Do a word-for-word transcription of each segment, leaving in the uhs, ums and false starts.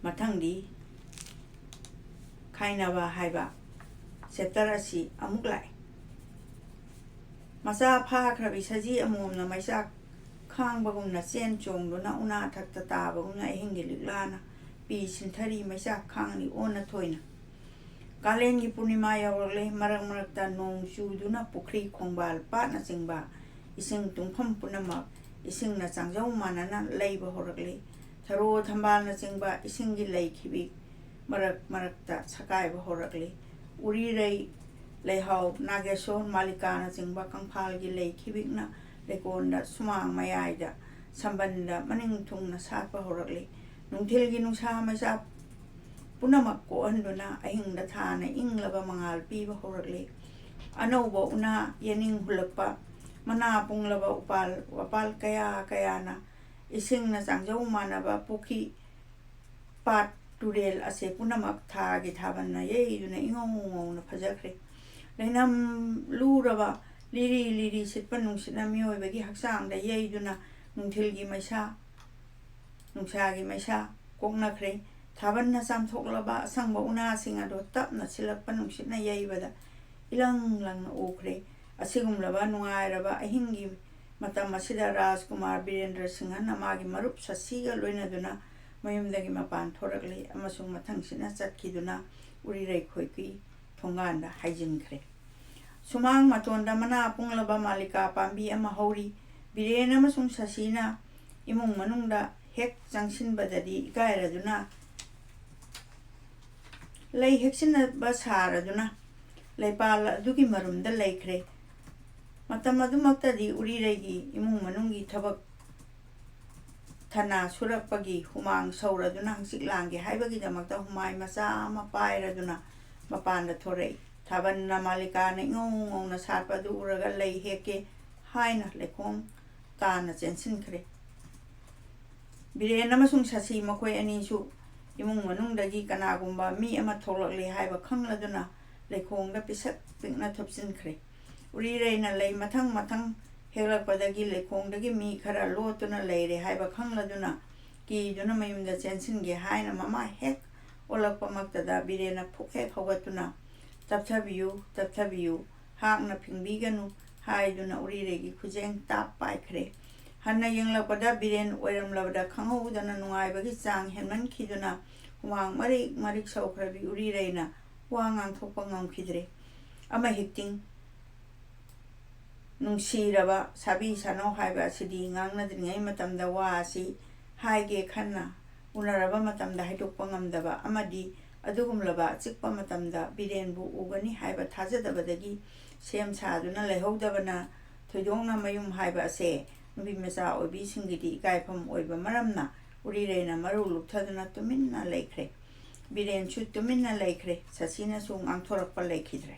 ꯃꯊꯪꯗꯤ ꯈꯥꯏꯅꯕ ꯍꯥꯏꯕ ꯆꯦꯞꯇꯔ ꯑꯁꯤ ꯑꯃꯨꯛ ꯂꯥꯛꯏ꯫ ꯃꯆꯥ ꯐꯥꯈ꯭ꯔꯕꯤ ꯁꯖꯤ ꯑꯃꯣꯝꯅ ꯃꯩꯆꯥꯛ ꯈꯥꯡꯕꯒꯨꯝꯅ ꯆꯦꯟ ꯆꯣꯡꯗꯨꯅ ꯎꯅꯥ ꯊꯛꯇ ꯇꯥꯕꯒꯨꯝꯅ ꯑꯍꯤꯡꯒꯤ ꯂꯤꯛꯂꯥꯅ ꯄꯤ ꯁꯤꯟꯊꯔꯤ꯫ ꯃꯩꯆꯥꯛ ꯈꯥꯡꯂꯤ ꯑꯣꯟꯅ ꯊꯣꯏꯅ꯫ ꯀꯥꯂꯦꯟꯒꯤ ꯄꯨꯔꯅꯤꯃꯥ ꯌꯧꯔꯛꯂꯦ꯫ ꯃꯔꯛ ꯃꯔꯛꯇ ꯅꯣꯡ ꯆꯨꯗꯨꯅ ꯄꯨꯈ꯭ꯔꯤ, ꯈꯣꯡꯕꯥꯜ, ꯄꯥꯠꯅꯆꯤꯡꯕ ꯏꯁꯤꯡ ꯇꯨꯡꯐꯝ ꯄꯨꯝꯅꯃꯛ ꯏꯁꯤꯡꯅ ꯆꯥꯡꯖꯧ ꯃꯥꯟꯅꯅ ꯂꯩꯕ ꯍꯧꯔꯛꯂꯤ꯫ ꯊꯔꯣ ꯊꯝꯕꯥꯜꯅꯆꯤꯡꯕ ꯏꯁꯤꯡꯒꯤ ꯂꯩ ꯈꯤꯕꯤꯛ ꯃꯔꯛ ꯃꯔꯛꯇ ꯁꯀꯥꯏꯕ ꯍꯧꯔꯛꯂꯤ꯫ ꯎꯔꯤꯔꯩ, ꯂꯩꯍꯥꯎ, ꯅꯥꯒꯦꯁꯣꯔ, ꯃꯥꯂꯤꯀꯥꯅꯆꯤꯡꯕ ꯀꯪꯐꯥꯜꯒꯤ ꯂꯩ ꯈꯤꯕꯤꯛꯅ ꯂꯩꯀꯣꯟꯗ ꯁꯨꯃꯥꯡ ꯃꯌꯥꯏꯗ ꯁꯝꯕꯟꯗ ꯃꯅꯤꯡ ꯊꯨꯡꯅ ꯁꯥꯠꯄ ꯍꯧꯔꯛꯂꯤ꯫ ꯅꯨꯡꯊꯤꯜꯒꯤ ꯅꯨꯡꯁꯥ ꯃꯩꯆꯥꯛ ꯄꯨꯝꯅꯃꯛ ꯀꯣꯛꯍꯟꯗꯨꯅ ꯑꯍꯤꯡꯗ ꯊꯥꯅ ꯏꯪꯂꯕ ꯃꯉꯥꯜ ꯄꯤꯕ ꯍꯧꯔꯛꯂꯤ꯫ ꯑꯅꯧꯕ ꯎꯅꯥ ꯌꯦꯅꯤꯡ ꯍꯨꯜꯂꯛꯄ, ꯃꯅꯥ ꯄꯨꯡꯂꯕ ꯎꯄꯥꯜ ꯋꯥꯄꯥꯜ ꯀꯌꯥ ꯀꯌꯥꯅ ꯏꯁꯤꯡꯅ ꯆꯥꯡꯖꯧ ꯃꯥꯟꯅꯕ ꯄꯨꯈ꯭ꯔꯤ, ꯄꯥꯠ, ꯇꯨꯔꯦꯜ ꯑꯁꯦ ꯄꯨꯝꯅꯃꯛ ꯊꯥꯒꯤ ꯊꯥꯕꯜꯅ ꯌꯩꯗꯨꯅ ꯏꯉꯧ ꯉꯧꯅ ꯐꯖꯈ꯭ꯔꯦ꯫ ꯂꯩꯅꯝ ꯂꯨꯔꯕ ꯂꯤꯔꯤ ꯂꯤꯔꯤ ꯁꯤꯠꯄ ꯅꯨꯡꯁꯤꯠꯅ ꯃꯤꯑꯣꯏꯕꯒꯤ ꯍꯛꯆꯥꯡꯗ ꯌꯩꯗꯨꯅ ꯅꯨꯡꯊꯤꯜꯒꯤ ꯃꯩꯁꯥ, ꯅꯨꯡꯁꯥꯒꯤ ꯃꯩꯁꯥ ꯀꯣꯛꯅꯈ꯭ꯔꯦ꯫ ꯊꯥꯕꯜꯅ ꯆꯥꯝꯊꯣꯛꯂꯕ ꯑꯁꯪꯕ ꯎꯅꯥꯁꯤꯡ ꯑꯗꯨ ꯇꯞꯅ ꯁꯤꯜꯂꯛꯄ ꯅꯨꯡꯁꯤꯠꯅ ꯌꯩꯕꯗ ꯏꯂꯪ ꯂꯪꯅ ꯎꯈ꯭ꯔꯦ꯫ ꯑꯁꯤꯒꯨꯝꯂꯕ ꯅꯨꯡꯉꯥꯏꯔꯕ ꯑꯍꯤꯡꯒꯤ ꯃꯇꯝ ꯑꯁꯤꯗ ꯔꯥꯖꯀꯨꯃꯥꯔ ꯕꯤꯔꯦꯟꯗ꯭ꯔ ꯁꯤꯡꯍꯅ ꯃꯥꯒꯤ ꯃꯔꯨꯞ ꯁꯁꯤꯒ ꯂꯣꯏꯅꯗꯨꯅ ꯃꯌꯨꯝꯗꯒꯤ ꯃꯄꯥꯟ ꯊꯣꯔꯛꯂꯤ ꯑꯃꯁꯨꯡ ꯃꯊꯪꯁꯤꯠꯅ ꯆꯠꯈꯤꯗꯨꯅ ꯎꯔꯤꯔꯩ ꯈꯣꯏꯀꯤ ꯊꯣꯡꯒꯥꯟꯗ ꯍꯥꯏꯖꯤꯟꯈ꯭ꯔꯦ꯫ ꯁꯨꯃꯥꯡ ꯃꯇꯣꯟꯗ ꯃꯅꯥ ꯄꯨꯡꯂꯕ ꯃꯥꯂꯤꯀꯥ ꯄꯥꯝꯕꯤ ꯑꯃ ꯍꯧꯔꯤ꯫ ꯕꯤꯔꯦꯟ ꯑꯃꯁꯨꯡ ꯁꯁꯤꯅ ꯏꯃꯨꯡ ꯃꯅꯨꯡꯗ ꯍꯦꯛ ꯆꯪꯁꯤꯟꯕꯗꯗꯤ ꯏꯀꯥꯏꯔꯗꯨꯅ ꯂꯩ ꯍꯦꯛꯆꯤꯟꯅꯕ ꯁꯥꯔꯗꯨꯅ ꯂꯩꯄꯥꯜ ꯑꯗꯨꯒꯤ ꯃꯔꯨꯝꯗ ꯂꯩꯈ꯭ꯔꯦ꯫ ꯃꯇꯝ ꯑꯗꯨꯃꯛꯇꯗꯤ ꯎꯔꯤꯔꯩꯒꯤ ꯏꯃꯨꯡ ꯃꯅꯨꯡꯒꯤ ꯊꯕꯛ ꯊꯅꯥ ꯁꯨꯔꯛꯄꯒꯤ ꯍꯨꯃꯥꯡ ꯁꯧꯔꯗꯨꯅ ꯍꯪꯆꯤꯠ ꯂꯥꯡꯒꯦ ꯍꯥꯏꯕꯒꯤꯗꯃꯛꯇ ꯍꯨꯃꯥꯏ ꯃꯆꯥ ꯑꯃ ꯄꯥꯏꯔꯗꯨꯅ ꯃꯄꯥꯟꯗ ꯊꯣꯔꯛꯏ꯫ ꯊꯥꯕꯜꯅ ꯃꯥꯂꯤꯀꯥꯅ ꯏꯉꯧ ꯉꯧꯅ ꯁꯥꯠꯄ ꯑꯗꯨ ꯎꯔꯒ ꯂꯩ ꯍꯦꯛꯀꯦ ꯍꯥꯏꯅ ꯂꯩꯈꯣꯡ ꯇꯥꯅ ꯆꯦꯟꯁꯤꯟꯈ꯭ꯔꯦ꯫ ꯕꯤꯔꯦꯟ ꯑꯃꯁꯨꯡ ꯁꯁꯤ ꯃꯈꯣꯏ ꯑꯅꯤꯁꯨ ꯏꯃꯨꯡ ꯃꯅꯨꯡꯗꯒꯤ ꯀꯅꯥꯒꯨꯝꯕ ꯃꯤ ꯑꯃ ꯊꯣꯛꯂꯛꯂꯦ ꯍꯥꯏꯕ ꯈꯪꯂꯗꯨꯅ ꯂꯩꯈꯣꯡꯗ ꯄꯤꯁꯛ ꯄꯤꯛꯅ ꯊꯨꯞꯆꯤꯟꯈ꯭ꯔꯦ꯫ ꯎꯔꯤꯔꯩꯅ ꯂꯩ ꯃꯊꯪ ꯃꯊꯪ ꯍꯦꯛꯂꯛꯄꯗꯒꯤ ꯂꯩꯈꯣꯡꯗꯒꯤ ꯃꯤ ꯈꯔ ꯂꯣꯠꯇꯨꯅ ꯂꯩꯔꯦ ꯍꯥꯏꯕ ꯈꯪꯂꯗꯨꯅ ꯀꯤꯗꯨꯅ ꯃꯌꯨꯝꯗ ꯆꯦꯟꯁꯤꯟꯒꯦ ꯍꯥꯏꯅ ꯃꯃꯥ ꯍꯦꯛ ꯑꯣꯜꯂꯛꯄꯃꯛꯇꯗ ꯕꯤꯔꯦꯟꯅ ꯐꯨꯛ ꯍꯦꯛ ꯍꯧꯒꯠꯇꯨꯅ, "ꯇꯞꯊꯕꯤꯌꯨ, ꯇꯞꯊꯕꯤꯌꯨ, ꯍꯥꯛꯅ ꯐꯤꯡꯕꯤꯒꯅꯨ" ꯍꯥꯏꯗꯨꯅ ꯎꯔꯤꯔꯩꯒꯤ ꯈꯨꯖꯦꯡ ꯇꯥꯞ ꯄꯥꯏꯈ꯭ꯔꯦ꯫ ꯍꯟꯅ ꯌꯦꯡꯂꯛꯄꯗ ꯕꯤꯔꯦꯟ ꯑꯣꯏꯔꯝꯂꯕꯗ ꯈꯪꯍꯧꯗꯅ ꯅꯨꯡꯉꯥꯏꯕꯒꯤ ꯆꯥꯡ ꯍꯦꯟꯃꯟꯈꯤꯗꯨꯅ ꯍꯨꯃꯥꯡ ꯃꯔꯤꯛ ꯃꯔꯤꯛ ꯁꯧꯈ꯭ꯔꯕꯤ ꯎꯔꯤꯔꯩꯅ ꯋꯥ ꯉꯥꯡꯊꯣꯛꯄ ꯉꯝꯈꯤꯗ꯭ꯔꯦ꯫ ꯑꯃ ꯍꯦꯛꯇꯤꯡ ꯅꯨꯡꯁꯤꯔꯕ ꯁꯥꯕꯤ ꯁꯥꯅꯧ ꯍꯥꯏꯕ ꯑꯁꯤꯗꯤ ꯉꯥꯡꯅꯗ꯭ꯔꯤꯉꯩ ꯃꯇꯝꯗ ꯋꯥ ꯑꯁꯤ ꯍꯥꯏꯒꯦ ꯈꯟꯅ ꯎꯅꯔꯕ ꯃꯇꯝꯗ ꯍꯥꯏꯗꯣꯛꯄ ꯉꯝꯗꯕ ꯑꯃꯗꯤ ꯑꯗꯨꯒꯨꯝꯂꯕ ꯑꯆꯤꯛꯄ ꯃꯇꯝꯗ ꯕꯤꯔꯦꯟꯕꯨ ꯎꯒꯅꯤ ꯍꯥꯏꯕ ꯊꯥꯖꯗꯕꯗꯒꯤ ꯁꯦꯝ ꯁꯥꯗꯨꯅ ꯂꯩꯍꯧꯗꯕꯅ ꯊꯣꯏꯗꯣꯛꯅ ꯃꯌꯨꯝ ꯍꯥꯏꯕ ꯑꯁꯦ ꯅꯨꯄꯤ ꯃꯆꯥ ꯑꯣꯏꯕꯤꯁꯤꯡꯒꯤꯗꯤ ꯏꯀꯥꯏꯐꯝ ꯑꯣꯏꯕ ꯃꯔꯝꯅ ꯎꯔꯤꯔꯩꯅ ꯃꯔꯨ ꯂꯨꯞꯊꯗꯨꯅ ꯇꯨꯃꯤꯟꯅ ꯂꯩꯈ꯭ꯔꯦ꯫ ꯕꯤꯔꯦꯟꯁꯨ ꯇꯨꯃꯤꯟꯅ ꯂꯩꯈ꯭ꯔꯦ꯫ ꯁꯁꯤꯅꯁꯨ ꯉꯥꯡꯊꯣꯔꯛꯄ ꯂꯩꯈꯤꯗ꯭ꯔꯦ꯫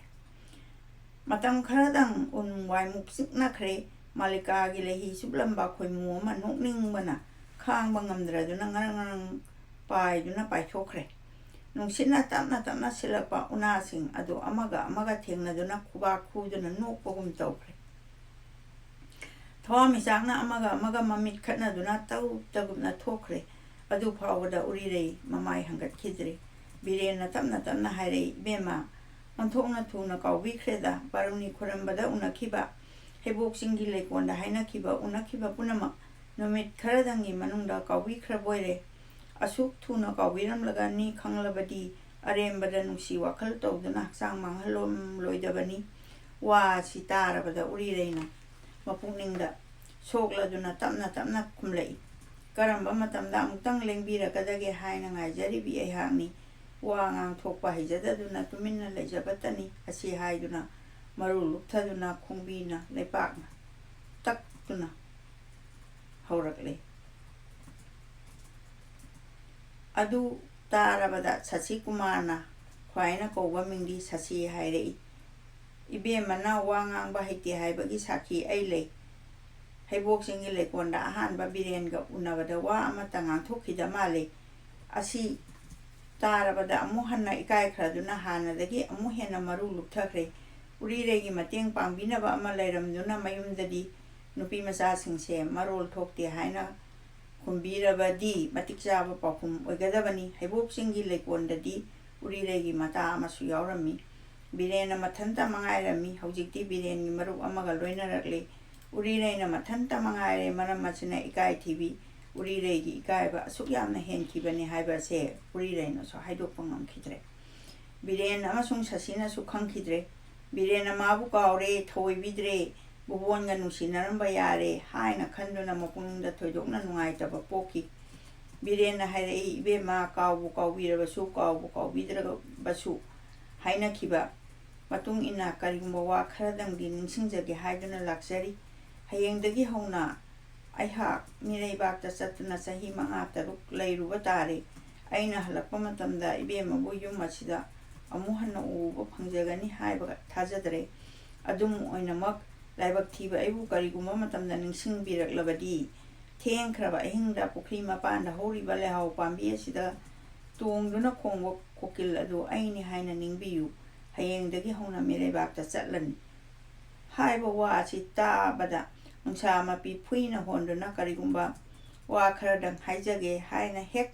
ꯃꯇꯝ ꯈꯔꯗꯪ ꯎꯟ ꯋꯥꯏꯃꯨꯛ ꯆꯤꯛꯅꯈ꯭ꯔꯦ꯫ ꯃꯥꯂꯤꯀꯥꯒꯤ ꯂꯩꯍꯤ ꯆꯨꯞꯂꯝꯕ ꯈꯣꯏꯃꯨ ꯑꯃ ꯅꯣꯛꯅꯤꯡꯕꯅ ꯈꯥꯡꯕ ꯉꯝꯗ꯭ꯔꯗꯨꯅ ꯉꯔꯪ ꯉꯔꯪ ꯄꯥꯏꯗꯨꯅ ꯄꯥꯏꯊꯣꯛꯈ꯭ꯔꯦ꯫ ꯅꯨꯡꯁꯤꯠꯅ ꯇꯞꯅ ꯇꯞꯅ ꯁꯤꯜꯂꯛꯄ ꯎꯅꯥꯁꯤꯡ ꯑꯗꯨ ꯑꯃꯒ ꯑꯃꯒ ꯊꯦꯡꯅꯗꯨꯅ ꯈꯨꯕꯥꯛ ꯈꯨꯗꯨꯅ ꯅꯣꯛꯄꯒꯨꯝ ꯇꯧꯈ꯭ꯔꯦ꯫ ꯊꯋꯥꯟꯃꯤꯆꯥꯛꯅ ꯑꯃꯒ ꯑꯃꯒ ꯃꯃꯤꯠ ꯈꯠꯅꯗꯨꯅ ꯇꯧ ꯇꯒꯨꯞꯅ ꯊꯣꯛꯈ꯭ꯔꯦ꯫ ꯑꯗꯨ ꯐꯥꯎꯕꯗ ꯎꯔꯤꯔꯩ ꯃꯃꯥꯏ ꯍꯪꯒꯠꯈꯤꯗ꯭ꯔꯦ꯫ ꯕꯤꯔꯦꯟꯅ ꯇꯞꯅ ꯇꯞꯅ ꯍꯥꯏꯔꯛꯏ, "ꯏꯕꯦꯝꯃ, ꯑꯣꯟꯊꯣꯛꯅ ꯊꯨꯅ ꯀꯥꯎꯕꯤꯈ꯭ꯔꯦꯗ꯫ ꯕꯥꯔꯨꯅꯤ ꯈꯨꯔꯝꯕꯗ ꯎꯅꯈꯤꯕ, ꯍꯩꯕꯣꯛ ꯆꯤꯡꯒꯤ ꯂꯩꯀꯣꯜꯗ ꯍꯥꯏꯅꯈꯤꯕ, ꯎꯅꯈꯤꯕ ꯄꯨꯝꯅꯃꯛ ꯅꯨꯃꯤꯠ ꯈꯔꯗꯪꯒꯤ ꯃꯅꯨꯡꯗ ꯀꯥꯎꯕꯤꯈ꯭ꯔꯕꯣꯏꯔꯦ꯫ ꯑꯁꯨꯛ ꯊꯨꯅ ꯀꯥꯎꯕꯤꯔꯝꯂꯒꯅꯤ ꯈꯪꯂꯕꯗꯤ ꯑꯔꯦꯝꯕꯗ ꯅꯨꯡꯁꯤ ꯋꯥꯈꯜ ꯇꯧꯗꯨꯅ ꯍꯛꯆꯥꯡ ꯃꯥꯡꯍꯜꯂꯝꯂꯣꯏꯗꯕꯅꯤ"꯫ ꯋꯥ ꯑꯁꯤ ꯇꯥꯔꯕꯗ ꯎꯔꯤꯔꯩꯅ ꯃꯄꯨꯛꯅꯤꯡꯗ ꯁꯣꯛꯂꯗꯨꯅ ꯇꯞꯅ ꯇꯞꯅ ꯈꯨꯝꯂꯛꯏ, "ꯀꯔꯝꯕ ꯃꯇꯝꯗ ꯑꯃꯨꯛꯇꯪ ꯂꯦꯡꯕꯤꯔꯛꯀꯗꯒꯦ ꯍꯥꯏꯅ ꯉꯥꯏꯖꯔꯤꯕꯤ ꯑꯩꯍꯥꯛꯅꯤ꯫ ꯋꯥ ꯉꯥꯡꯊꯣꯛꯄ ꯍꯩꯖꯗꯗꯨꯅ ꯇꯨꯃꯤꯟꯅ ꯂꯩꯖꯕꯇꯅꯤ" ꯑꯁꯤ ꯍꯥꯏꯗꯨꯅ ꯃꯔꯨ ꯂꯨꯞꯊꯗꯨꯅ ꯈꯣꯡꯕꯤꯅ ꯂꯩꯄꯥꯛꯅ ꯇꯛꯇꯨꯅ ꯍꯧꯔꯛꯂꯦ꯫ ꯑꯗꯨ ꯇꯥꯔꯕꯗ ꯁꯁꯤꯀꯨꯃꯥꯔꯅ, ꯈ꯭ꯋꯥꯏꯅ ꯀꯧꯕ ꯃꯤꯡꯗꯤ ꯁꯁꯤ ꯍꯥꯏꯔꯛꯏ, "ꯏꯕꯦꯝꯃꯅ ꯋꯥ ꯉꯥꯡꯕ ꯍꯩꯇꯦ ꯍꯥꯏꯕꯒꯤ ꯁꯥꯈꯤ ꯑꯩ ꯂꯩ꯫ ꯍꯩꯕꯣꯛ ꯆꯤꯡꯒꯤ ꯂꯩꯀꯣꯜꯗ ꯑꯍꯥꯟꯕ ꯕꯤꯔꯦꯟꯒ ꯎꯅꯕꯗ ꯋꯥ ꯑꯃꯠꯇ ꯉꯥꯡꯊꯣꯛꯈꯤꯗ ꯃꯥꯜꯂꯤ"꯫ ꯑꯁꯤ ꯇꯥꯔꯕꯗ ꯑꯃꯨꯛ ꯍꯟꯅ ꯏꯀꯥꯏꯈ꯭ꯔꯗꯨꯅ ꯍꯥꯟꯅꯗꯒꯤ ꯑꯃꯨꯛ ꯍꯦꯟꯅ ꯃꯔꯨ ꯂꯨꯞꯊꯈ꯭ꯔꯦ꯫ ꯎꯔꯤꯔꯩꯒꯤ ꯃꯇꯦꯡ ꯄꯥꯡꯕꯤꯅꯕ ꯑꯃ ꯂꯩꯔꯝꯗꯨꯅ ꯃꯌꯨꯝꯗꯗꯤ ꯅꯨꯄꯤ ꯃꯆꯥꯁꯤꯡꯁꯦ ꯃꯔꯣꯜ ꯊꯣꯛꯇꯦ ꯍꯥꯏꯅ ꯈꯨꯝꯕꯤꯔꯕꯗꯤ ꯃꯇꯤꯛ ꯆꯥꯕ ꯄꯥꯎꯈꯨꯝ ꯑꯣꯏꯒꯗꯕꯅꯤ꯫ ꯍꯩꯕꯣꯛꯁꯤꯡꯒꯤ ꯂꯩꯀꯣꯜꯗꯗꯤ ꯎꯔꯤꯔꯩꯒꯤ ꯃꯇꯥ ꯑꯃꯁꯨ ꯌꯥꯎꯔꯝꯃꯤ꯫ ꯕꯤꯔꯦꯟꯅ ꯃꯊꯟꯇ ꯃꯉꯥꯏꯔꯝꯃꯤ꯫ ꯍꯧꯖꯤꯛꯇꯤ ꯕꯤꯔꯦꯟꯒꯤ ꯃꯔꯨꯞ ꯑꯃꯒ ꯂꯣꯏꯅꯔꯛꯂꯦ꯫ ꯎꯔꯤꯔꯩꯅ ꯃꯊꯟꯇ ꯃꯉꯥꯏꯔꯦ꯫ ꯃꯔꯝ ꯑꯁꯤꯅ ꯏꯀꯥꯏ ꯊꯤꯕꯤ ꯎꯔꯤꯔꯩꯒꯤ ꯏꯀꯥꯏꯕ ꯑꯁꯨꯛ ꯌꯥꯝꯅ ꯍꯦꯟꯈꯤꯕꯅꯤ ꯍꯥꯏꯕ ꯑꯁꯦ ꯎꯔꯤꯔꯩꯅꯁꯨ ꯍꯥꯏꯗꯣꯛꯄ ꯉꯝꯈꯤꯗ꯭ꯔꯦ꯫ ꯕꯤꯔꯦꯟ ꯑꯃꯁꯨꯡ ꯁꯁꯤꯅꯁꯨ ꯈꯪꯈꯤꯗ꯭ꯔꯦ꯫ ꯕꯤꯔꯦꯟꯅ ꯃꯥꯕꯨ ꯀꯥꯎꯔꯦ, ꯊꯑꯣꯏꯕꯤꯗ꯭ꯔꯦ, ꯕꯨꯕꯣꯟꯒ ꯅꯨꯡꯁꯤꯅꯔꯝꯕ ꯌꯥꯔꯦ ꯍꯥꯏꯅ ꯈꯟꯗꯨꯅ ꯃꯄꯨꯛꯅꯤꯡꯗ ꯊꯣꯏꯗꯣꯛꯅ ꯅꯨꯡꯉꯥꯏꯇꯕ ꯄꯣꯛꯈꯤ꯫ ꯕꯤꯔꯦꯟꯅ ꯍꯥꯏꯔꯛꯏ, "ꯏꯕꯦꯝꯃ, ꯀꯥꯎꯕꯨ ꯀꯥꯎꯕꯤꯔꯕꯁꯨ, ꯀꯥꯎꯕꯨ ꯀꯥꯎꯕꯤꯗ꯭ꯔꯕꯁꯨ ꯍꯥꯏꯅꯈꯤꯕ ꯃꯇꯨꯡ ꯏꯟꯅ ꯀꯔꯤꯒꯨꯝꯕ ꯋꯥ ꯈꯔꯗꯪꯗꯤ ꯅꯤꯡꯁꯤꯡꯖꯒꯦ ꯍꯥꯏꯗꯨꯅ ꯂꯥꯛꯆꯔꯤ꯫ ꯍꯌꯦꯡꯗꯒꯤ ꯍꯧꯅ ꯑꯩꯍꯥꯛ ꯃꯤꯔꯩꯕꯥꯛꯇ ꯆꯠꯇꯨꯅ ꯆꯍꯤ ꯃꯉꯥ ꯇꯔꯨꯛ ꯂꯩꯔꯨꯕ ꯇꯥꯔꯦ꯫ ꯑꯩꯅ ꯍꯜꯂꯛꯄ ꯃꯇꯝꯗ ꯏꯕꯦꯝꯃꯕꯨ ꯌꯨꯝ ꯑꯁꯤꯗ ꯑꯃꯨꯛ ꯍꯟꯅ ꯎꯕ ꯐꯪꯖꯒꯅꯤ ꯍꯥꯏꯕ ꯊꯥꯖꯗ꯭ꯔꯦ꯫ ꯑꯗꯨꯝ ꯑꯣꯏꯅꯃꯛ, ꯂꯥꯏꯕꯛ ꯊꯤꯕ ꯑꯩꯕꯨ ꯀꯔꯤꯒꯨꯝꯕ ꯃꯇꯝꯗ ꯅꯤꯡꯁꯤꯡꯕꯤꯔꯛꯂꯕꯗꯤ, ꯊꯦꯡꯈ꯭ꯔꯕ ꯑꯍꯤꯡꯗ ꯄꯨꯈ꯭ꯔꯤ ꯃꯄꯥꯟꯗ ꯍꯧꯔꯤꯕ ꯂꯩꯍꯥꯎ ꯄꯥꯝꯕꯤ ꯑꯁꯤꯗ ꯇꯣꯡꯗꯨꯅ ꯈꯣꯡꯕ ꯀꯣꯀꯤꯜ ꯑꯗꯨ ꯑꯩꯅꯤ ꯍꯥꯏꯅ ꯅꯤꯡꯕꯤꯌꯨ꯫ ꯍꯌꯦꯡꯗꯒꯤ ꯍꯧꯅ ꯃꯤꯔꯩꯕꯥꯛꯇ ꯆꯠꯂꯅꯤ" ꯍꯥꯏꯕ ꯋꯥ ꯑꯁꯤ ꯇꯥꯕꯗ ꯅꯨꯡꯁꯥ ꯃꯄꯤ ꯐꯨꯏꯅ ꯍꯣꯟꯗꯨꯅ ꯀꯔꯤꯒꯨꯝꯕ ꯋꯥ ꯈꯔꯗꯪ ꯍꯥꯏꯖꯒꯦ ꯍꯥꯏꯅ ꯍꯦꯛ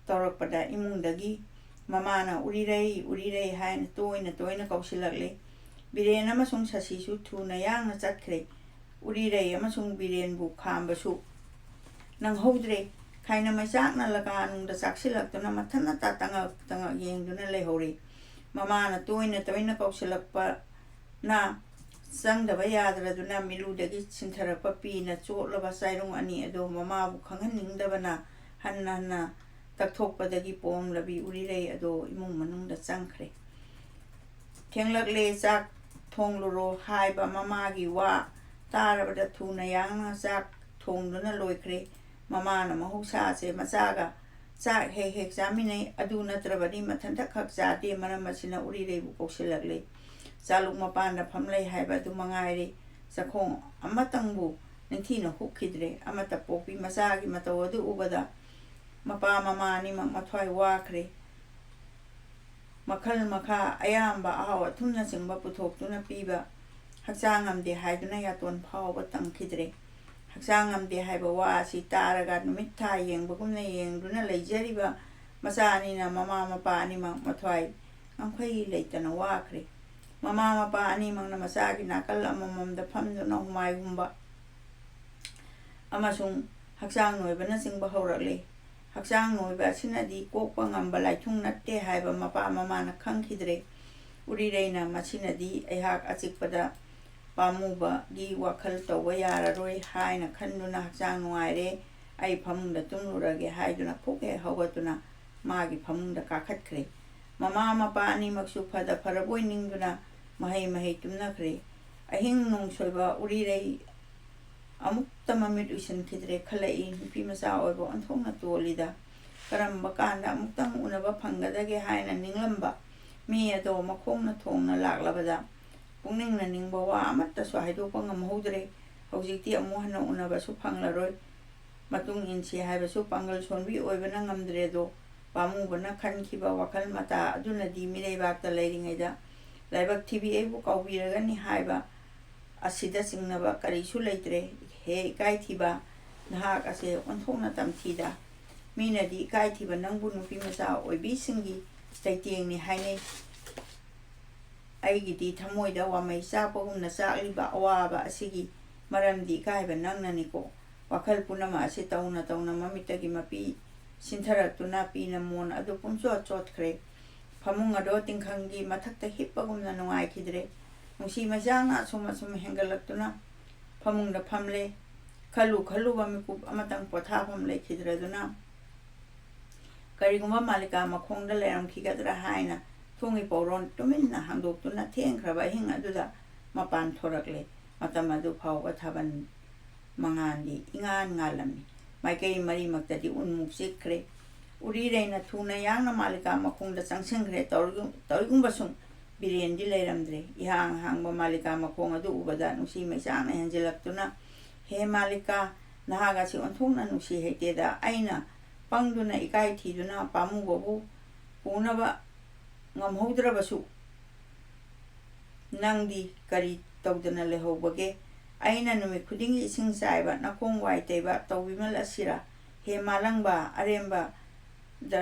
ꯇꯧꯔꯛꯄꯗ, ꯏꯃꯨꯡꯗꯒꯤ ꯃꯃꯥꯅ "ꯎꯔꯤꯔꯩ, ꯎꯔꯤꯔꯩ" ꯍꯥꯏꯅ ꯇꯣꯏꯅ ꯇꯣꯏꯅ ꯀꯧꯁꯤꯜꯂꯛꯂꯦ꯫ ꯕꯤꯔꯦꯟ ꯑꯃꯁꯨꯡ ꯁꯁꯤꯁꯨ ꯊꯨꯅ ꯌꯥꯡꯅ ꯆꯠꯈ꯭ꯔꯦ꯫ ꯎꯔꯤꯔꯩ ꯑꯃꯁꯨꯡ ꯕꯤꯔꯦꯟꯕꯨ ꯈꯥꯝꯕꯁꯨ ꯅꯪꯍꯧꯗ꯭ꯔꯦ꯫ ꯈꯥꯏꯅ ꯃꯩꯆꯥꯛꯅ ꯂꯀꯥꯅꯨꯡꯗ ꯆꯥꯛꯁꯤꯜꯂꯛꯇꯨꯅ ꯃꯊꯟꯇ ꯇꯉꯛ ꯇꯉꯛ ꯌꯦꯡꯗꯨꯅ ꯂꯩꯍꯧꯔꯦ꯫ ꯃꯃꯥꯅ ꯇꯣꯏꯅ ꯇꯣꯏꯅ ꯀꯧꯁꯤꯜꯂꯛꯄꯅ ꯆꯪꯗꯕ ꯌꯥꯗ꯭ꯔꯗꯨꯅ ꯃꯤꯂꯨꯗꯒꯤ ꯁꯤꯟꯊꯔꯛꯄ ꯄꯤꯅ ꯆꯣꯠꯂꯕ ꯆꯥꯏꯔꯨꯡ ꯑꯅꯤ ꯑꯗꯣ ꯃꯃꯥꯕꯨ ꯈꯪꯍꯟꯅꯤꯡꯗꯕꯅ ꯍꯟꯅ ꯍꯟꯅ ꯇꯛꯊꯣꯛꯄꯗꯒꯤ ꯄꯣꯝꯂꯕꯤ ꯎꯔꯤꯔꯩ ꯑꯗꯣ ꯏꯃꯨꯡ ꯃꯅꯨꯡꯗ ꯆꯪꯈ꯭ꯔꯦ꯫ "ꯊꯦꯡꯂꯛꯂꯦ, ꯆꯥꯛ ꯊꯣꯡꯂꯨꯔꯣ" ꯍꯥꯏꯕ ꯃꯃꯥꯒꯤ ꯋꯥ ꯇꯥꯔꯕꯗ ꯊꯨꯅ ꯌꯥꯡꯅ ꯆꯥꯛ ꯊꯣꯡꯗꯨꯅ ꯂꯣꯏꯈ꯭ꯔꯦ꯫ ꯃꯃꯥꯅ ꯃꯍꯧꯁꯥꯁꯦ ꯃꯆꯥꯒ ꯆꯥꯛ ꯍꯦꯛ ꯍꯦꯛ ꯆꯥꯃꯤꯟꯅꯩ꯫ ꯑꯗꯨ ꯅꯠꯇ꯭ꯔꯕꯗꯤ ꯃꯊꯟꯇ ꯈꯛ ꯆꯥꯗꯦ꯫ ꯃꯔꯝ ꯑꯁꯤꯅ ꯎꯔꯤꯔꯩꯕꯨ ꯀꯧꯁꯤꯜꯂꯛꯂꯦ꯫ ꯆꯥꯂꯨꯛ ꯃꯄꯥꯟꯗ ꯐꯝꯂꯩ ꯍꯥꯏꯕ ꯑꯗꯨ ꯃꯉꯥꯏꯔꯦ꯫ ꯆꯥꯛꯈꯣꯡ ꯑꯃꯇꯪꯕꯨ ꯅꯤꯡꯊꯤꯅ ꯍꯨꯛꯈꯤꯗ꯭ꯔꯦ꯫ ꯑꯃꯠꯇ ꯄꯣꯛꯄꯤ ꯃꯆꯥꯒꯤ ꯃꯇꯧ ꯑꯗꯨ ꯎꯕꯗ ꯃꯄꯥ ꯃꯃꯥ ꯑꯅꯤꯃꯛ ꯃꯊ꯭ꯋꯥꯏ ꯋꯥꯈ꯭ꯔꯦ꯫ ꯃꯈꯜ ꯃꯈꯥ ꯑꯌꯥꯝꯕ ꯑꯍꯥꯎ ꯑꯊꯨꯝꯅꯆꯤꯡꯕ ꯄꯨꯊꯣꯛꯇꯨꯅ ꯄꯤꯕ ꯍꯛꯆꯥꯡ ꯉꯝꯗꯦ ꯍꯥꯏꯗꯨꯅ ꯌꯥꯇꯣꯟ ꯐꯥꯎꯕ ꯇꯪꯈꯤꯗ꯭ꯔꯦ꯫ ꯍꯛꯆꯥꯡ ꯉꯝꯗꯦ ꯍꯥꯏꯕ ꯋꯥ ꯑꯁꯤ ꯇꯥꯔꯒ ꯅꯨꯃꯤꯠ ꯊꯥ ꯌꯦꯡꯕꯒꯨꯝꯅ ꯌꯦꯡꯗꯨꯅ ꯂꯩꯖꯔꯤꯕ ꯃꯆꯥ ꯑꯅꯤꯅ ꯃꯃꯥ ꯃꯄꯥ ꯑꯅꯤꯃꯛ ꯃꯊ꯭ꯋꯥꯏ ꯉꯝꯈꯩ ꯂꯩꯇꯅ ꯋꯥꯈ꯭ꯔꯦ꯫ ꯃꯃꯥ ꯃꯄꯥ ꯑꯅꯤꯃꯛꯅ ꯃꯆꯥꯒꯤ ꯅꯥꯀꯜ ꯑꯃꯃꯝꯗ ꯐꯝꯗꯨꯅ ꯍꯨꯃꯥꯏ ꯍꯨꯝꯕ ꯑꯃꯁꯨꯡ ꯍꯛꯆꯥꯡ ꯅꯣꯏꯕꯅꯆꯤꯡꯕ ꯍꯧꯔꯛꯂꯦ꯫ ꯍꯛꯆꯥꯡ ꯅꯣꯏꯕ ꯑꯁꯤꯅꯗꯤ ꯀꯣꯛꯄ ꯉꯝꯕ ꯂꯥꯏꯊꯨꯡ ꯅꯠꯇꯦ ꯍꯥꯏꯕ ꯃꯄꯥ ꯃꯃꯥꯅ ꯈꯪꯈꯤꯗ꯭ꯔꯦ꯫ ꯎꯔꯤꯔꯩꯅ ꯃꯁꯤꯅꯗꯤ ꯑꯩꯍꯥꯛ ꯑꯆꯤꯛꯄꯗ ꯄꯥꯝꯃꯨꯕꯒꯤ ꯋꯥꯈꯜ ꯇꯧꯕ ꯌꯥꯔꯔꯣꯏ ꯍꯥꯏꯅ ꯈꯟꯗꯨꯅ ꯍꯛꯆꯥꯡ ꯅꯨꯡꯉꯥꯏꯔꯦ, ꯑꯩ ꯐꯃꯨꯡꯗ ꯇꯨꯝꯂꯨꯔꯒꯦ ꯍꯥꯏꯗꯨꯅ ꯐꯨꯛ ꯍꯦꯛ ꯍꯧꯒꯠꯇꯨꯅ ꯃꯥꯒꯤ ꯐꯃꯨꯡꯗ ꯀꯥꯈꯠꯈ꯭ꯔꯦ꯫ ꯃꯃꯥ ꯃꯄꯥ ꯑꯅꯤꯃꯛꯁꯨ ꯐꯗ ꯐꯔꯕꯣꯏ ꯅꯤꯡꯗꯨꯅ ꯃꯍꯩ ꯃꯍꯩ ꯇꯨꯝꯅꯈ꯭ꯔꯦ꯫ ꯑꯍꯤꯡ ꯅꯣꯡꯁꯣꯏꯕ ꯎꯔꯤꯔꯩ ꯑꯃꯨꯛꯇ ꯃꯃꯤꯠ ꯎꯏꯁꯤꯟꯈꯤꯗ꯭ꯔꯦ ꯈꯜꯂꯛꯏ꯫ ꯅꯨꯄꯤ ꯃꯆꯥ ꯑꯣꯏꯕ ꯑꯣꯟꯊꯣꯛꯅ ꯇꯣꯜꯂꯤꯗ꯫ ꯀꯔꯝꯕ ꯀꯥꯟꯗ ꯑꯃꯨꯛꯇꯪ ꯎꯅꯕ ꯐꯪꯒꯗꯒꯦ ꯍꯥꯏꯅ ꯅꯤꯡꯂꯝꯕ ꯃꯤ ꯑꯗꯣ ꯃꯈꯣꯡꯅ ꯊꯣꯡꯅ ꯂꯥꯛꯂꯕꯗ ꯄꯨꯛꯅꯤꯡꯅ ꯅꯤꯡꯕ ꯋꯥ ꯑꯃꯠꯇꯁꯨ ꯍꯥꯏꯗꯣꯛꯄ ꯉꯝꯍꯧꯗ꯭ꯔꯦ꯫ ꯍꯧꯖꯤꯛꯇꯤ ꯑꯃꯨꯛ ꯍꯟꯅ ꯎꯅꯕꯁꯨ ꯐꯪꯂꯔꯣꯏ꯫ ꯃꯇꯨꯡ ꯏꯟꯁꯤ ꯍꯥꯏꯕꯁꯨ ꯄꯥꯡꯒꯜ ꯁꯣꯟꯕꯤ ꯑꯣꯏꯕꯅ ꯉꯝꯗ꯭ꯔꯦꯗꯣ꯫ ꯄꯥꯝꯃꯨꯕꯅ ꯈꯟꯈꯤꯕ ꯋꯥꯈꯜ ꯃꯇꯥ ꯑꯗꯨꯅꯗꯤ ꯃꯤꯔꯩꯕꯥꯛꯇ ꯂꯩꯔꯤꯉꯩꯗ ꯂꯥꯏꯕꯛ ꯊꯤꯕꯤ ꯑꯩꯕꯨ ꯀꯥꯎꯕꯤꯔꯒꯅꯤ ꯍꯥꯏꯕ ꯑꯁꯤꯗ ꯆꯤꯡꯅꯕ ꯀꯔꯤꯁꯨ ꯂꯩꯇ꯭ꯔꯦ꯫ ꯍꯦ ꯏꯀꯥꯏꯊꯤꯕ, ꯅꯍꯥꯛ ꯑꯁꯦ ꯑꯣꯟꯊꯣꯛꯅ ꯇꯝꯊꯤꯗ꯫ ꯃꯤꯅꯗꯤ ꯏꯀꯥꯏꯊꯤꯕ ꯅꯪꯕꯨ ꯅꯨꯄꯤ ꯃꯆꯥ ꯑꯣꯏꯕꯤꯁꯤꯡꯒꯤ ꯂꯩꯇꯦꯡꯅꯤ ꯍꯥꯏꯅꯩ꯫ ꯑꯩꯒꯤꯗꯤ ꯊꯃꯣꯏꯗ ꯋꯥꯃꯩ ꯆꯥꯛꯄꯒꯨꯝꯅ ꯆꯥꯛꯂꯤꯕ ꯑꯋꯥꯕ ꯑꯁꯤꯒꯤ ꯃꯔꯝꯗꯤ ꯏꯀꯥꯏꯕ ꯅꯪꯅꯅꯤꯀꯣ꯫ ꯋꯥꯈꯜ ꯄꯨꯝꯅꯃꯛ ꯑꯁꯤ ꯇꯧꯅ ꯇꯧꯅ ꯃꯃꯤꯠꯇꯒꯤ ꯃꯄꯤ ꯁꯤꯟꯊꯔꯛꯇꯨꯅ ꯄꯤꯅ ꯃꯣꯟ ꯑꯗꯨ ꯄꯨꯝꯆꯣꯠ ꯆꯣꯠꯈ꯭ꯔꯦ꯫ ꯐꯃꯨꯡ ꯑꯗꯣ ꯇꯤꯡꯈꯪꯒꯤ ꯃꯊꯛꯇ ꯍꯤꯞꯄꯒꯨꯝꯅ ꯅꯨꯡꯉꯥꯏꯈꯤꯗ꯭ꯔꯦ꯫ ꯅꯨꯡꯁꯤ ꯃꯩꯆꯥꯛꯅ ꯑꯁꯨꯝ ꯑꯁꯨꯝ ꯍꯦꯟꯒꯠꯂꯛꯇꯨꯅ ꯐꯃꯨꯡꯗ ꯐꯝꯂꯦ꯫ ꯈꯜꯂꯨ ꯈꯜꯂꯨꯕ ꯃꯤꯀꯨꯞ ꯑꯃꯇꯪ ꯄꯣꯊꯥꯐꯝ ꯂꯩꯈꯤꯗ꯭ꯔꯗꯨꯅ ꯀꯔꯤꯒꯨꯝꯕ ꯃꯥꯂꯤꯀꯥ ꯃꯈꯣꯡꯗ ꯂꯩꯔꯝꯈꯤꯒꯗ꯭ꯔꯥ ꯍꯥꯏꯅ ꯊꯣꯡꯒꯤ ꯄꯧꯔꯣꯟ ꯇꯨꯃꯤꯟꯅ ꯍꯥꯡꯗꯣꯛꯇꯨꯅ ꯊꯦꯡꯈ꯭ꯔꯕ ꯑꯍꯤꯡ ꯑꯗꯨꯗ ꯃꯄꯥꯟ ꯊꯣꯔꯛꯂꯦ꯫ ꯃꯇꯝ ꯑꯗꯨ ꯐꯥꯎꯕ ꯊꯥꯕꯜ ꯃꯉꯥꯜꯗꯤ ꯏꯉꯥꯟ ꯉꯥꯜꯂꯝꯃꯤ꯫ ꯃꯥꯏꯀꯩ ꯃꯔꯤꯃꯛꯇꯗꯤ ꯎꯟꯃꯨꯛ ꯆꯤꯛꯈ꯭ꯔꯦ꯫ ꯎꯔꯤꯔꯩꯅ ꯊꯨꯅ ꯌꯥꯡꯅ ꯃꯥꯂꯤꯀꯥ ꯃꯈꯣꯡꯗ ꯆꯪꯁꯤꯟꯈ꯭ꯔꯦ꯫ ꯇꯧꯔꯤꯒꯨꯝ-, ꯇꯧꯔꯤꯒꯨꯝꯕꯁꯨꯡ ꯕꯤꯔꯦꯟꯗꯤ ꯂꯩꯔꯝꯗ꯭ꯔꯦ꯫ ꯏꯍꯥꯡ ꯍꯥꯡꯕ ꯃꯥꯂꯤꯀꯥ ꯃꯈꯣꯡ ꯑꯗꯨ ꯎꯕꯗ ꯅꯨꯡꯁꯤ ꯃꯩꯆꯥꯛꯅ ꯍꯦꯟꯖꯤꯜꯂꯛꯇꯨꯅ, "ꯍꯦ ꯃꯥꯂꯤꯀꯥ, ꯅꯍꯥꯛ ꯑꯁꯤ ꯑꯣꯟꯊꯣꯛꯅ ꯅꯨꯡꯁꯤ ꯍꯩꯇꯦꯗ꯫ ꯑꯩꯅ ꯄꯪꯗꯨꯅ ꯏꯀꯥꯏ ꯊꯤꯗꯨꯅ ꯄꯥꯝꯃꯨꯕꯕꯨ ꯄꯨꯅꯕ ꯉꯝꯍꯧꯗ꯭ꯔꯕꯁꯨ ꯅꯪꯗꯤ ꯀꯔꯤ ꯇꯧꯗꯅ ꯂꯩꯍꯧꯕꯒꯦ? ꯑꯩꯅ ꯅꯨꯃꯤꯠ ꯈꯨꯗꯤꯡꯒꯤ ꯏꯁꯤꯡ ꯆꯥꯏꯕ, ꯅꯈꯣꯡ ꯋꯥꯏ ꯇꯩꯕ ꯇꯧꯕꯤꯃꯜ ꯑꯁꯤꯔꯥ? ꯍꯦ ꯃꯥꯂꯪꯕ, ꯑꯔꯦꯝꯕꯗ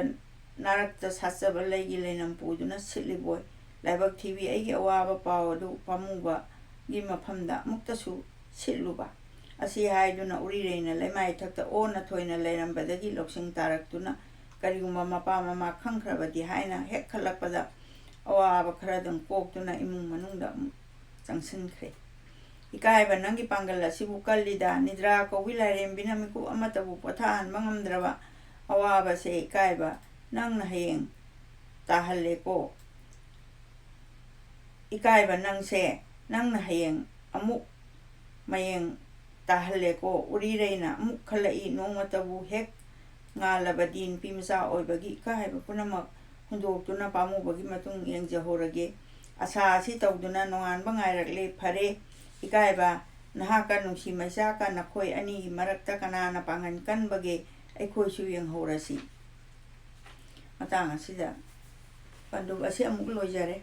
ꯅꯥꯔꯛꯇ ꯁꯥꯠꯆꯕ ꯂꯩꯒꯤ ꯂꯩꯅꯝ ꯄꯨꯗꯨꯅ ꯁꯤꯠꯂꯤꯕꯣꯏ꯫ ꯂꯥꯏꯕꯛ ꯊꯤꯕꯤ, ꯑꯩꯒꯤ ꯑꯋꯥꯕ ꯄꯥꯎ ꯑꯗꯨ ꯄꯥꯝꯃꯨꯕꯒꯤ ꯃꯐꯝꯗ ꯑꯃꯨꯛꯇꯁꯨ ꯁꯤꯠꯂꯨꯕ꯫ ꯑꯁꯤ ꯍꯥꯏꯗꯨꯅ ꯎꯔꯤꯔꯩꯅ ꯂꯩꯃꯥꯏ ꯊꯛꯇ ꯑꯣꯟꯅ ꯊꯣꯏꯅ ꯂꯩꯔꯝꯕꯗꯒꯤ ꯂꯧꯁꯤꯡ ꯇꯥꯔꯛꯇꯨꯅ, ꯀꯔꯤꯒꯨꯝꯕ ꯃꯄꯥ ꯃꯃꯥ ꯈꯪꯈ꯭ꯔꯕꯗꯤ ꯍꯥꯏꯅ ꯍꯦꯛ ꯈꯜꯂꯛꯄꯗ, ꯑꯋꯥꯕ ꯈꯔꯗꯪ ꯀꯣꯛꯇꯨꯅ ꯏꯃꯨꯡ ꯃꯅꯨꯡꯗ ꯑꯃꯨꯛ ꯆꯪꯁꯤꯟꯈ꯭ꯔꯦ꯫ ꯏꯀꯥꯏꯕ, ꯅꯪꯒꯤ ꯄꯥꯡꯒꯜ ꯑꯁꯤꯕꯨ ꯀꯜꯂꯤꯗ꯫ ꯅꯤꯗ꯭ꯔꯥ ꯀꯧꯕꯤ ꯂꯥꯏꯔꯦꯝꯕꯤꯅ ꯃꯤꯀꯨꯞ ꯑꯃꯠꯇꯕꯨ ꯄꯣꯊꯥꯍꯟꯕ ꯉꯝꯗ꯭ꯔꯕ ꯑꯋꯥꯕꯁꯦ, ꯏꯀꯥꯏꯕ, ꯅꯪꯅ ꯍꯌꯦꯡ ꯇꯥꯍꯜꯂꯦꯀꯣ꯫ ꯏꯀꯥꯏꯕ, ꯅꯪꯁꯦ, ꯅꯪꯅ ꯍꯌꯦꯡ ꯑꯃꯨꯛ ꯃꯌꯦꯡ ꯇꯥꯍꯜꯂꯦꯀꯣ꯫ ꯎꯔꯤꯔꯩꯅ ꯑꯃꯨꯛ ꯈꯜꯂꯛꯏ, ꯅꯣꯡꯃꯇꯕꯨ ꯍꯦꯛ ꯉꯥꯜꯂꯕꯗꯤ ꯅꯨꯄꯤ ꯃꯆꯥ ꯑꯣꯏꯕꯒꯤ ꯏꯀꯥꯏꯕ ꯄꯨꯝꯅꯃꯛ ꯍꯨꯟꯗꯣꯛꯇꯨꯅ ꯄꯥꯝꯃꯨꯕꯒꯤ ꯃꯇꯨꯡ ꯌꯦꯡꯖꯍꯧꯔꯒꯦ꯫ ꯑꯁꯥ ꯑꯁꯤ ꯇꯧꯗꯨꯅ ꯅꯣꯡꯉꯥꯟꯕ ꯉꯥꯏꯔꯛꯂꯦ꯫ ꯐꯔꯦ, ꯏꯀꯥꯏꯕ, ꯅꯍꯥꯛꯀ ꯅꯨꯡꯁꯤ ꯃꯩꯆꯥꯛꯀ ꯅꯈꯣꯏ ꯑꯅꯤꯒꯤ ꯃꯔꯛꯇ ꯀꯅꯥꯅ ꯄꯥꯡꯒꯟ ꯀꯟꯕꯒꯦ, ꯑꯩꯈꯣꯏꯁꯨ ꯌꯦꯡꯍꯧꯔꯁꯤ꯫ ꯃꯇꯥꯡ ꯑꯁꯤꯗ ꯄꯟꯗꯨꯞ ꯑꯁꯤ ꯑꯃꯨꯛ ꯂꯣꯏꯖꯔꯦ꯫